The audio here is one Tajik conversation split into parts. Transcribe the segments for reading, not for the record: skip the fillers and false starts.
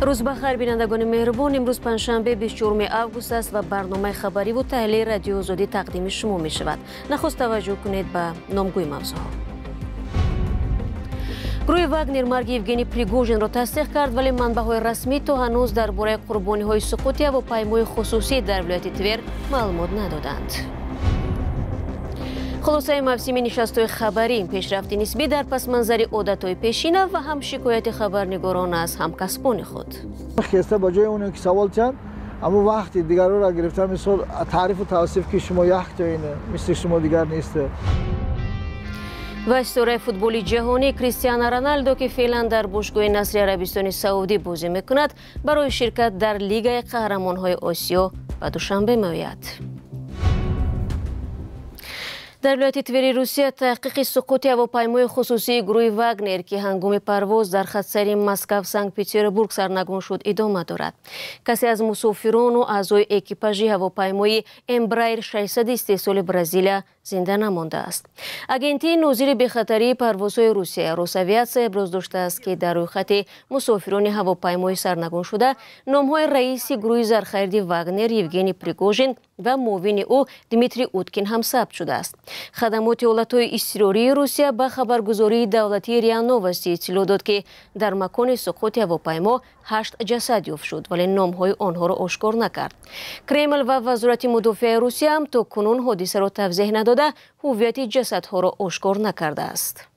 Рӯз ба хайр, бинандагони меҳрубон. Имрӯз панҷшанбе 24 август аст ва барномаи хабариву таҳлили Радиои Озодӣ тақдими шумо мешавад. Нахуст таваҷҷӯҳ кунед ба номгӯи мавзӯъҳо. Гурӯҳи Вагнер марги Евгений Пригожинро тасдиқ кард, вале манбаъҳои расмӣ то ҳанӯз дар бораи қурбониҳои суқути ҳавопаймои хусусӣ дар вилояти Твер маълумот надоданд. Хулосаи мавсими нишастҳои хабарӣ, пешрафти нисбӣ дар пасманзари одатҳои пешина ва ҳам шикояти хабарнигорон аз ҳамкасбони худ. Хеста ба ҷои оне ки савол чанд, аммо вақти дигарро гирифта, мисол таърифу тавсиф ки шумо яктоине, мисли шумо дигар несте. Ва ситораи футболи ҷаҳонӣ Кристиано Роналдо, ки феълан дар бошгоҳи Насри Арабистони Саудӣ бозӣ мекунад, барои ширкат дар Лигаи қаҳрамонҳои Осиё ба Душанбе меояд. Дар вилояти Твери Русия таҳқиқи суқути ҳавопаймои хусусии гурӯҳи Вагнер, ки ҳангоми парвоз дар хатсайри Москав-Санкт-Петербург сарнагун шуд, идома дорад. Касе аз мусофирону аъзои экипажи ҳавопаймои Эмбраер 600 истеҳсоли Бразилия зинда намондааст. Агентии нозири бехатарии парвозҳои Русия Росавиатсия иброз доштааст, ки дар рӯйхати мусофирони ҳавопаймои сарнагуншуда номҳои раиси гурӯҳи зархариди Вагнер Евгений Пригожин ва муовини ӯ Дмитрий Уткин ҳам сабт шудааст. Хадамоти ҳолатҳои изтирории Русия ба хабаргузории давлатии РИА Новости иттилоъ дод, ки дар макони суқути ҳавопаймо 8 ҷасад ёфт шуд, вале номҳои онҳоро ошкор накард. Кремл ва Вазорати мудофиаи Русия ҳам то кунун ҳодисаро тавзеҳ надода, ҳуввияти ҷасадҳоро ошкор накардааст.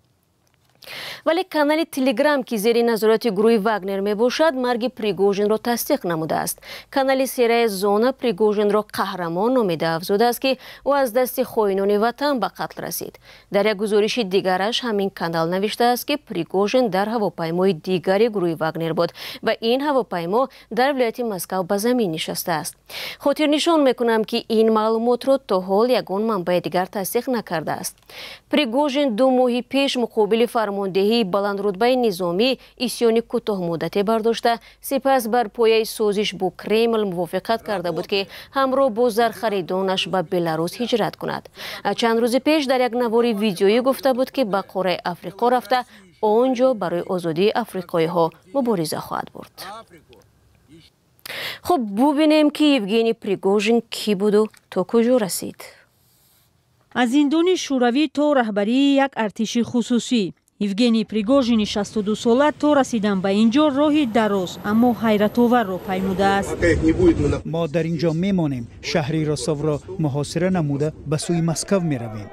Вале канали Телеграм, ки зери назорати гурӯҳи Вагнер мебошад, марги Пригожинро тасдиқ намудааст. Канали Серая Зона Пригожинро қаҳрамон номида афзудааст, ки ӯ аз дасти хоинони ватан ба қатл расид. Дар як гузориши дигараш ҳамин канал навиштааст, ки Пригожин дар ҳавопаймои дигари гурӯҳи Вагнер буд ва ин ҳавопаймо дар вилояти Москав ба замин нишастааст. Хотирнишон мекунам, ки ин маълумотро то ҳол ягон манбаи дигар тасдиқ накардааст. Пригожин 2 моҳи пеш муқобили фармондеҳии баландрутбаи низомӣ исёни кӯтоҳмуддате бардошта, сипас бар пояи созиш бо Кремл мувофиқат карда буд, ки ҳамроҳ бо зархаридонаш ба Беларус ҳиҷрат кунад. Чанд рӯзи пеш дар як навори видеоӣ гуфта буд, ки ба қораи Африқо рафта, он ҷо барои озодии африқоиҳо мубориза хоҳад бурд. Хуб, бубинем, ки Евгений Пригожин кӣ буду то куҷо расид. Аз зиндони шӯравӣ то раҳбарии як артиши хусусӣ. Евгений Пригожини 62сола то расидан ба ин ҷо роҳи дароз, аммо ҳайратоварро паймудааст. Мо дар ин ҷо мемонем, шаҳри Ростовро муҳосира намуда ба сӯи Москав меравем.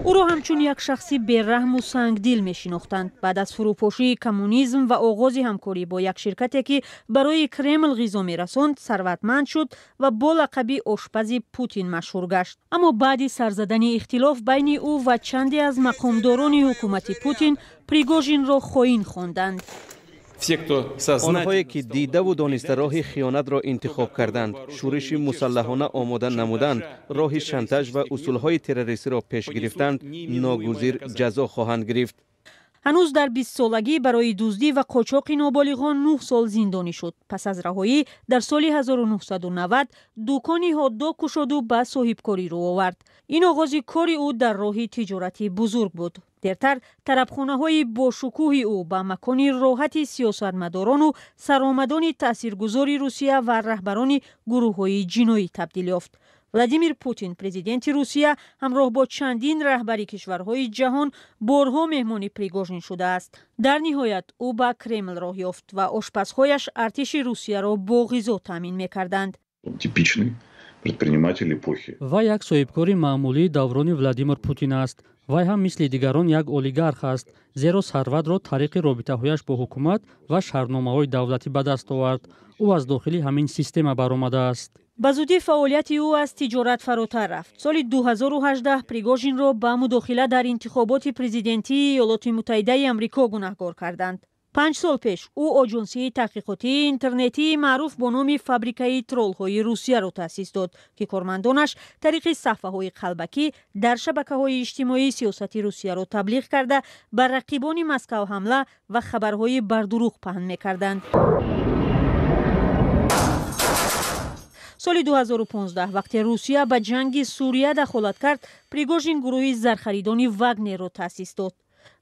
Ӯро ҳамчун як шахси бераҳму сангдил мешинохтанд. Баъд аз фурӯпошии коммунизм ва оғози ҳамкорӣ бо як ширкате, ки барои Кремл ғизо мерасонд, сарватманд шуд ва бо лақаби ошпази Путин машҳур гашт. Аммо баъди сарзадани ихтилоф байни ӯ ва чанде аз мақомдорони ҳукумати Путин, Пригожинро хоин хонданд. Онҳое ки дидаву дониста роҳи хиёнатро интихоб карданд, шӯриши мусаллаҳона омода намуданд, роҳи шантаж ва усулҳои террористиро пеш гирифтанд, ногузир ҷазо хоҳанд гирифт. Ҳанӯз дар 20солагӣ барои дуздӣ ва қочоқи ноболиғон 9 сол зиндонӣ шуд. Пас аз раҳоӣ дар соли 1990 дукони ҳот-дог кушоду ба соҳибкорӣ рӯ овард. Ин оғози кори ӯ дар роҳи тиҷорати бузург буд. Дертар тарабхонаҳои бошукӯҳи ӯ ба макони роҳати сиёсатмадорону саромадони таъсиргузори Русия ва раҳбарони гурӯҳҳои ҷиноӣ табдил ёфт. Владимир Путин, президенти Русия, ҳамроҳ бо чандин раҳбари кишварҳои ҷаҳон борҳо меҳмони Пригожин шудааст. Дар ниҳоят ӯ ба Кремл роҳ ёфт ва ошпазҳояш артиши Русияро бо ғизо таъмин мекарданд. Вай як соҳибкори маъмулии даврони Владимир Путин аст. Вай ҳам мисли дигарон як олигарх аст, зеро сарватро тариқи робитаҳояш бо ҳукумат ва шартномаҳои давлатӣ ба даст овард. Ӯ аз дохили ҳамин система баромадааст. Ба зудӣ фаъолияти ӯ аз тиҷорат фаротар рафт. Соли 2018 Пригожинро ба мудохила дар интихоботи президентии Иёлоти Муттаҳидаи Амрико гунаҳгор карданд. 5 сол пеш ӯ оҷонсии таҳқиқотии интернетии маъруф бо номи фабрикаи троллҳои Русияро таъсис дод, ки кормандонаш тариқи саҳфаҳои қалбакӣ дар шабакаҳои иҷтимоӣ сиёсати Русияро таблиғ карда, ба рақибони Москав ҳамла ва хабарҳои бардурӯғ паҳн мекарданд. Соли 2015 вақте Русия ба ҷанги Сурия дахолат кард, Пригожин гурӯҳи зархаридони Вагнерро таъсис дод.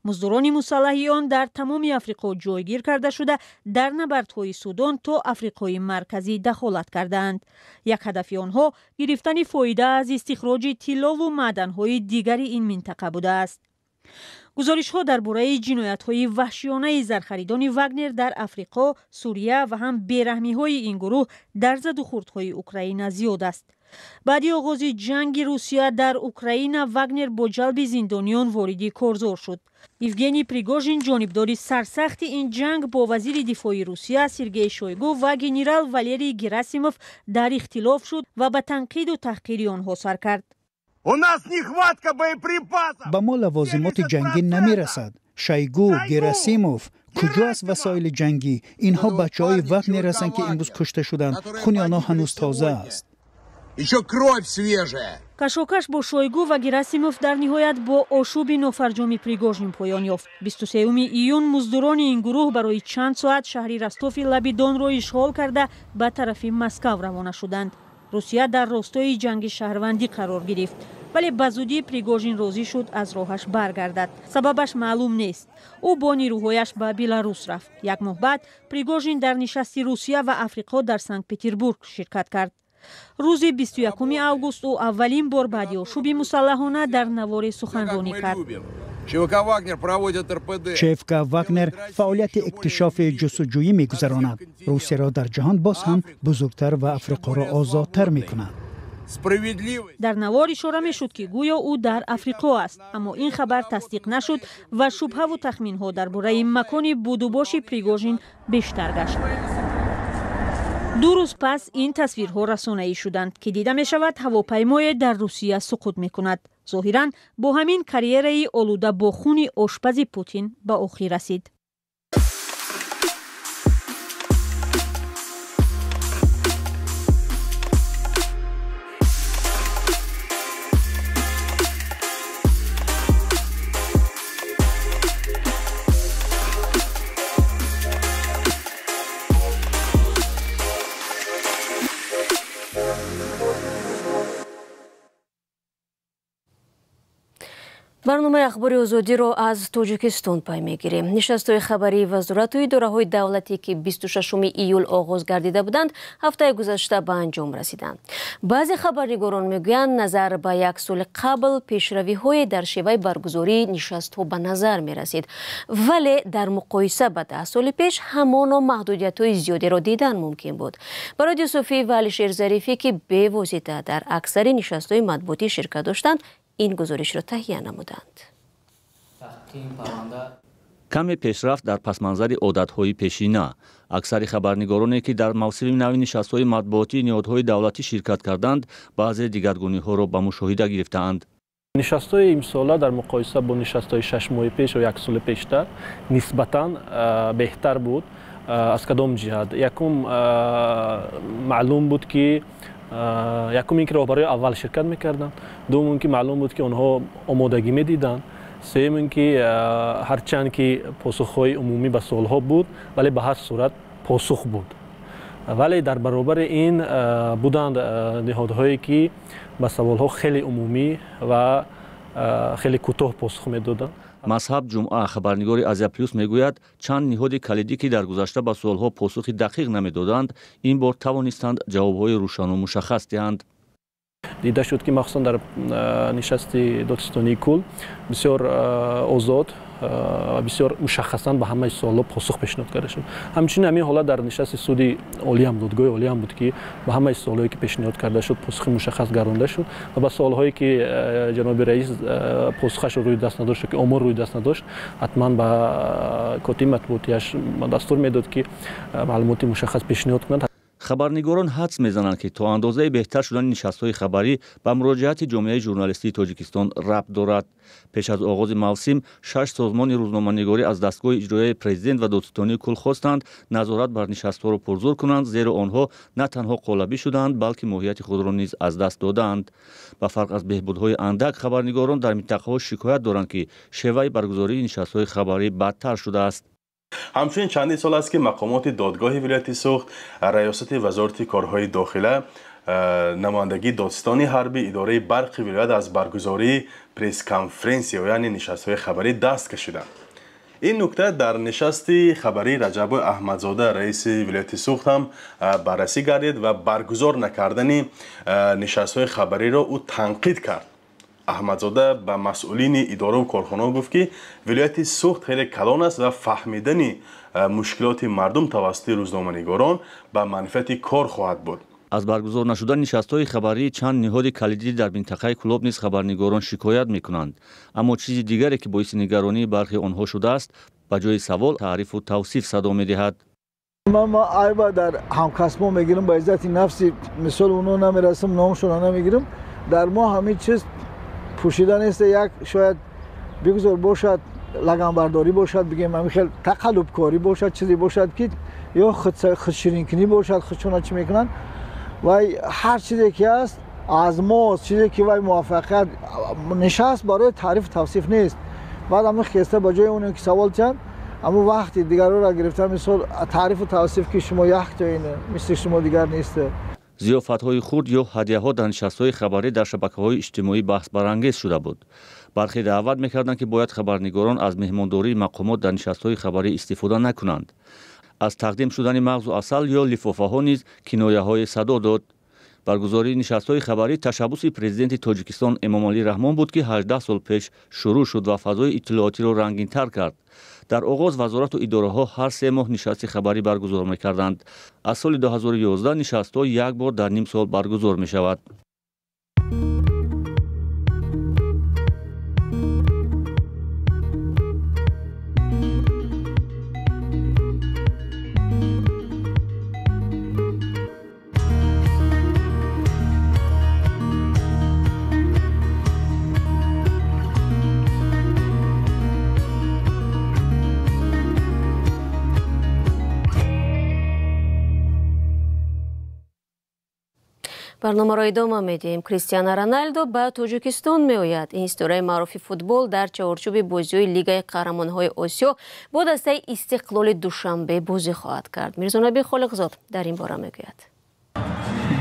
Муздурони мусаллаҳи он дар тамоми Африқо ҷойгир карда шуда, дар набардҳои Судон то Африқои Марказӣ дахолат кардаанд. Як ҳадафи онҳо гирифтани фоида аз истихроҷи тиллову маъданҳои дигари ин минтақа будааст. Гузоришҳо дар бораи ҷиноятҳои ваҳшиёнаи зархаридони Вагнер дар Африқо, Сурия ва ҳам бераҳмиҳои ин гурӯҳ дар задухӯрдҳои Украина зиёд аст. Баъди оғози ҷанги Русия дар Украина, Вагнер бо ҷалби зиндониён вориди корзор шуд. Евгений Пригожин, ҷонибдори сарсахти ин ҷанг, бо вазири дифои Русия Сергей Шойгу ва генерал Валерий Герасимов дар ихтилоф шуд ва ба танқиду таҳқири онҳо сар кард. У нас нехватка боеприпасов. Ба мо лавозимоти ҷангӣ намерасад. Шойгу, Герасимов, куҷоаст васоили ҷангӣ? Инҳо бачаҳои Вагнер ҳастанд, ки имрӯз кушта шуданд. Хуни онҳо ҳанӯз тоза аст. Ещё кровь свежая. Кашокаш бо Шойгу ва Герасимов дар ниҳоят бо ошӯби нофарҷоми Пригожин поён ёфт. 23 июн муздурони ин гурӯҳ барои чанд соат шаҳри Ростови лаби Донро ишғол карда, ба тарафи Москав равона шуданд. Русия дар ростои ҷанги шаҳрвандӣ қарор гирифт, вале ба зудӣ Пригожин розӣ шуд аз роҳаш баргардад. Сабабаш маълум нест. Ӯ бо нирӯҳояш ба Беларус рафт. Як моҳ баъд Пригожин дар нишасти Русия ва Африқо дар Санкт-Петербург ширкат кард. Рӯзи 21 август ӯ аввалин бор баъди ошӯби мусаллаҳона дар навори суханронӣ кард. ЧВК Вагнер проводит РПД. ЧВК Вагнер фаъолияти иктишофи ҷустуҷӯӣ мегузаронад. Русияро дар ҷаҳон боз ҳам бузургтар ва Африқоро озодтар мекунад. Дар навор ишора мешуд, ки гӯё ӯ дар Африқо аст, аммо ин хабар тасдиқ нашуд ва шубҳаву тахминҳо дар бораи макони будубоши Пригожин бештар гашт. 2 рӯз пас ин тасвирҳо расонаӣ шуданд, ки дида мешавад ҳавопаймое дар Русия суқут мекунад. Зоҳиран бо ҳамин карьераи олуда бо хуни ошпази Путин ба охир расид. Барномаи ахбори озодиро аз Тоҷикистон пай мегирем. Нишастҳои хабарии вазорату идораҳои давлатӣ, ки 26 июл оғоз гардида буданд, ҳафтаи гузашта ба анҷом расиданд. Баъзе хабарнигорон мегӯянд, назар ба як соли қабл пешравиҳое дар шеваи баргузории нишастҳо ба назар мерасид, вале дар муқоиса ба 10 соли пеш ҳамоно маҳдудиятҳои зиёдеро дидан мумкин буд. Барои Юсуфӣ ва Алишер Зарифӣ, ки бевосита дар аксари нишастҳои матбуотӣ ширкат доштанд, ин гузоришро таҳия намуданд. Каме пешрафт дар пасманзари одатҳои пешина. Аксари хабарнигороне, ки дар мавсими нави нишастҳои матбуотии ниҳодҳои давлатӣ ширкат карданд, баъзе дигаргуниҳоро ба мушоҳида гирифтаанд. Нишастҳои имсола дар муқоиса бо нишастҳои 6 моҳи пеш ё як соли пештар нисбатан беҳтар буд. Аз кадом ҷиҳат? Якум, маълум буд, ки якум ин ки роҳбарои аввал ширкат мекарданд, дуввум ин ки маълум буд, ки онҳо омодагӣ медиданд, сеюм ин ки ҳарчанд ки посухҳои умумӣ ба суолҳо буд, вале ба ҳар сурат посух буд. Вале дар баробари ин буданд ниҳодҳое, ки ба саволҳо хеле умумӣ ва хеле кӯтоҳ посух медоданд. Мазҳаб Ҷумъа, хабарнигори Азия Плюс, мегӯяд, чанд ниҳоди калидӣ, ки дар гузашта ба суолҳо посухи дақиқ намедоданд, ин бор тавонистанд ҷавобҳои рӯшану мушаххас диҳанд. Дида шуд, ки махсусан дар нишасти додситонии кул бисёр озод ва бисёр мушаххасан ба ҳамаи суолҳо посух пешниҳод карда шуд. Ҳамчунин ҳамин ҳолат дар нишасти суди олӣ ҳам, додгоҳи олӣ ҳам буд, ки ба ҳамаи суолҳое, ки пешниҳод карда шуд, посухи мушаххас гардонда шуд ва ба суолҳое, ки ҷаноби раис посухашро рӯи даст надошт, ки омор рӯи даст надошт, ҳатман ба котиби матбуотиаш дастур медод, ки маълумоти мушаххас пешниҳод кунанд. Хабарнигорон ҳадс мезананд, ки то андозаи беҳтар шудани нишастҳои хабарӣ ба муроҷиати ҷомеаи журналистии Тоҷикистон рабт дорад. Пеш аз оғози мавсим 6 созмони рӯзноманигорӣ аз дастгоҳи иҷроияи президент ва додситонии кул хостанд назорат бар нишастҳоро пурзӯр кунанд, зеро онҳо на танҳо қолабӣ шуданд, балки моҳияти худро низ аз даст додаанд. Ба фарқ аз беҳбудҳои андак, хабарнигорон дар минтақаҳо шикоят доранд, ки шеваи баргузории нишастҳои хабарӣ бадтар шудааст. Ҳамчунин чандин сол аст, ки мақомоти додгоҳи вилояти Суғд, раёсати вазорати корҳои дохила, Намояндагии додситони ҳарбӣ, идораи барқи вилоят аз баргузории пресс-конференсия, яъне нишастҳои хабарӣ даст кашиданд. Ин нукта дар нишасти хабарии Раҷаббой Аҳмадзода, раиси вилояти Суғд, ҳам баррасӣ гардид ва баргузор накардани нишастҳои хабариро ӯ танқид кард. Аҳмадзода ба масъулини идораву корхонаҳо гуфт, ки вилояти Суғд хеле калон аст ва фаҳмидани мушкилоти мардум тавассути рӯзноманигорон ба манфиати кор хоҳад буд. Аз баргузор нашудани нишастҳои хабарии чанд ниҳоди калидӣ дар минтақаи Кӯлоб низ хабарнигорон шикоят мекунанд. Аммо чизи дигаре, ки боиси нигаронии бархи онҳо шудааст, ба ҷои савол таърифу тавсиф садо медиҳад. Ман айба дар ҳамкасбо мегирам, ба иззати нафси мисол оно намерасам, номшона намегирам. Дар мо ҳамин чиз пӯшида нест, як шояд бигузор бошад, лаганбардорӣ бошад, бигем ҳамин хел тақаллубкорӣ бошад, чизе бошад, ки ё худширинкунӣ бошад, худшона чӣ мекунанд. Вай ҳар чизе ки аст аз мост, чизе ки вай муваффақият нишаст барои таърифу тавсиф нест. Баъд ҳамин хеста ба ҷои оне ки савол диҳанд, ҳамон вақти дигарро гирифта мисол таърифу тавсиф, ки шумо яктоине, мисли шумо дигар нест. Зиёфатҳои хурд ё ҳадияҳо дар нишастҳои хабарӣ дар шабакаҳои иҷтимоӣ баҳсбарангез шуда буд. Бархе даъват мекарданд, ки бояд хабарнигорон аз меҳмондории мақомот дар нишастҳои хабарӣ истифода накунанд. Аз тақдим шудани мағзу асал ё лифофаҳо низ кинояҳое садо дод. Баргузории нишастҳои хабарӣ ташаббуси президенти Тоҷикистон Эмомалӣ Раҳмон буд, ки 18 сол пеш шурӯъ шуд ва фазои иттилоотиро рангинтар кард. Дар оғоз вазорату идораҳо ҳар 3 моҳ нишасти хабарӣ баргузор мекарданд. Аз соли 2011 нишастҳо як бор дар ним сол баргузор мешавад. Барномаро идома медиҳем. Кристиано Роналдо ба Тоҷикистон меояд. Ин ситораи маъруфи футбол дар чаҳорчӯби бозиҳои Лигаи қаҳрамонҳои Осиё бо дастаи Истиқлоли Душанбе бозӣ хоҳад кард. Мирзонаби Холиқзод дар ин бора мегӯяд.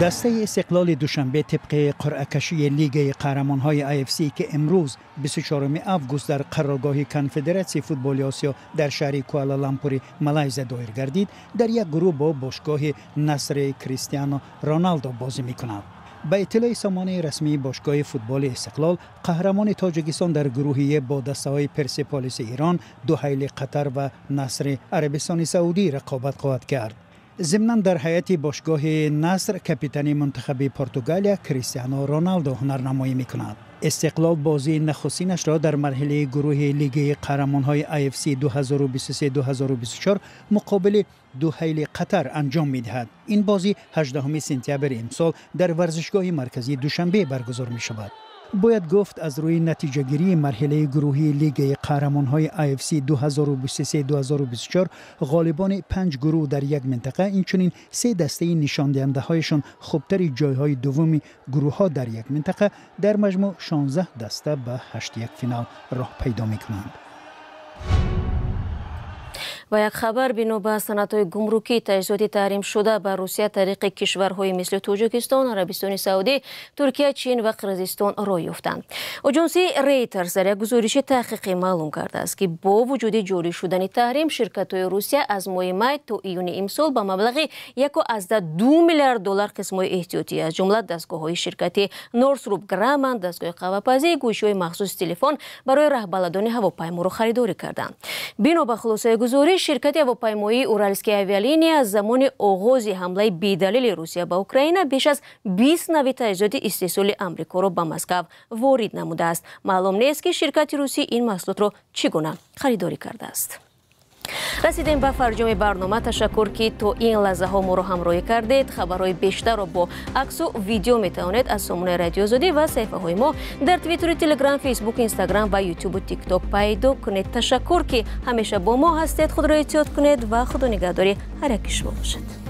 Дастаи Истиқлоли Душанбе тибқи қуръакашии Лигаи қаҳрамонҳои AFC, ки имрӯз 24 август дар қароргоҳи Конфедератсияи футболи Осиё дар шаҳри Куала-Лампури Малайзия доир гардид, дар як гурӯҳ бо бошгоҳи Насри Кристиано Роналдо бозӣ мекунад. Ба иттилои сомонаи расмии бошгоҳи футболи Истиқлол, қаҳрамони Тоҷикистон дар гурӯҳи Е бо дастаҳои Персеполиси Ирон, Дуҳайли Қатар ва Насри Арабистони Саудӣ рақобат хоҳад кард. Зимнан дар ҳайати бошгоҳи Наср капитани мунтахаби Португалия Кристиано Роналдо ҳунарнамоӣ мекунад. Истиқлол бозии нахустинашро дар марҳилаи гурӯҳи Лигаи қаҳрамонҳои AFC 2023-2024 муқобили Дуҳайли Қатар анҷом медиҳад. Ин бозӣ 18 сентябри имсол дар варзишгоҳи марказии Душанбе баргузор мешавад. Бояд гуфт, аз рӯи натиҷагирии марҳилаи гурӯҳии Лигаи қаҳрамонҳои AFC 2023-2024 ғолибони 5 гурӯҳ дар як минтақа, инчунин 3 дастаи нишондиҳандаҳояшон хубтари ҷойҳои дуввуми гурӯҳҳо дар як минтақа, дар маҷмӯъ 16 даста ба 8-1 финал роҳ пайдо мекунанд. Ва як хабар: бино ба санадҳои гумрукӣ, таҷҳизоти таҳримшуда ба Русия тариқи кишварҳои мисли Тоҷикистон, Арабистони Саудӣ, Туркия, Чин ва Қирғизистон роҳ ёфтанд. Оҷонсии Рейтерс дар як гузориши таҳқиқӣ маълум кардааст, ки бо вуҷуди ҷорӣ шудани таҳрим, ширкатҳои Русия аз моҳи май то июни имсол ба маблағи 1,2 миллиард доллар қисмҳои эҳтиётӣ, аз ҷумла дастгоҳҳои ширкати Норсруп Граман, дастгоҳи қаҳвапазӣ, гӯшиҳои махсуси телефон барои раҳбаладони ҳавопайморо харидорӣ карданд. Бино ба хулосаи гузориш, ширкати ҳавопаймоии Уральские авиалинии аз замони оғози ҳамлаи бедалили Русия ба Украина беш аз 20 нави таҷҳизоти истеҳсоли Амрикоро ба Москав ворид намудааст. Маълум нест, ки ширкати русӣ ин маҳсулотро чӣ гуна харидорӣ кардааст. Расидем ба фарҷоми барнома. Ташаккур, ки то ин лаҳзаҳо моро ҳамроҳӣ кардед. Хабарҳои бештарро бо аксу видео метавонед аз сомонаи Радиои Озодӣ ва саҳифаҳои мо дар Твиттери, Телеграм, Фейсбук, Инстаграм ва Ютубу Тикток пайдо кунед. Ташаккур, ки ҳамеша бо мо ҳастед. Худро эҳтиёт кунед ва худо нигаҳдори ҳар яки шумо бошад.